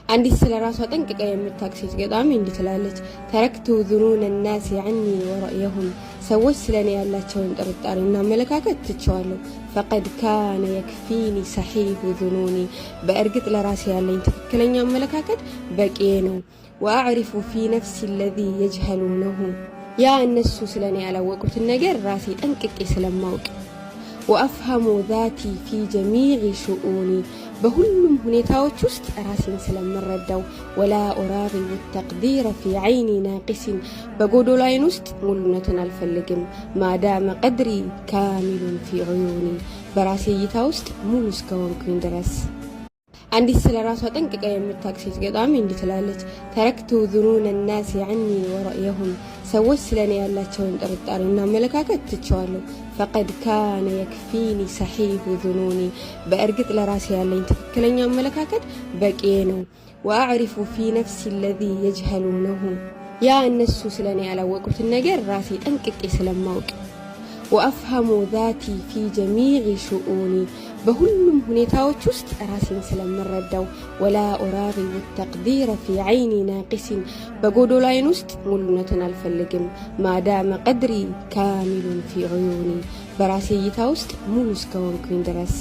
አንዲት ስለ ራሷ ጠንቅቃ የምታውቅ ሴት ገጣሚ እንዲህ ትላለች። تركت ظنون الناس عني ورأيهم፣ ሰዎች ስለ እኔ ያላቸውን ጥርጣሬና አመለካከት ትቼዋለሁ። فقد كان يكفيني صحيح ظنوني፣ በእርግጥ ለራሴ ያለኝ ትክክለኛ አመለካከት በቂዬ ነው። وأعرف في نفسي الذي يجهلونه፣ ያ እነሱ ስለ እኔ ያላወቁትን ነገር ራሴ ጠንቅቄ ስለማውቅ። وأفهم ذاتي في جميع شؤوني፣ በሁሉም ሁኔታዎች ውስጥ ራሴን ስለምረዳው። ولا أراغب التقدير في عين ناقص፣ በጎዶሎ አይን ውስጥ ሙሉነትን አልፈልግም። ما دام قدري كامل في عيوني፣ በራሴ እይታ ውስጥ ሙሉ እስከሆንኩኝ ድረስ። አንዲት ስለ ራሷ ጠንቅቃ የምታውቅ ሴት ገጣሚ እንዲህ ትላለች። تركت ظنون الناس عني ورأيهم፣ ሰዎች ስለ እኔ ያላቸውን ጥርጣሬና አመለካከት ትቼዋለሁ። فقد كان يكفيني صحيح ظنوني፣ በእርግጥ ለራሴ ያለኝ ትክክለኛ አመለካከት በቂዬ ነው። وأعرف في نفسي الذي يجهلونه፣ ያ እነሱ ስለ እኔ ያላወቁትን ነገር ራሴ ጠንቅቄ ስለማውቅ። وأفهم ذاتي في جميع شؤوني፣ በሁሉም ሁኔታዎች ውስጥ ራሴን ስለምረዳው። ولا أراغب التقدير في عين ناقص፣ በጎዶሎ አይን ውስጥ ሙሉነትን አልፈልግም። ما دام قدري كامل في عيوني፣ በራሴ እይታ ውስጥ ሙሉ እስከሆንኩኝ ድረስ።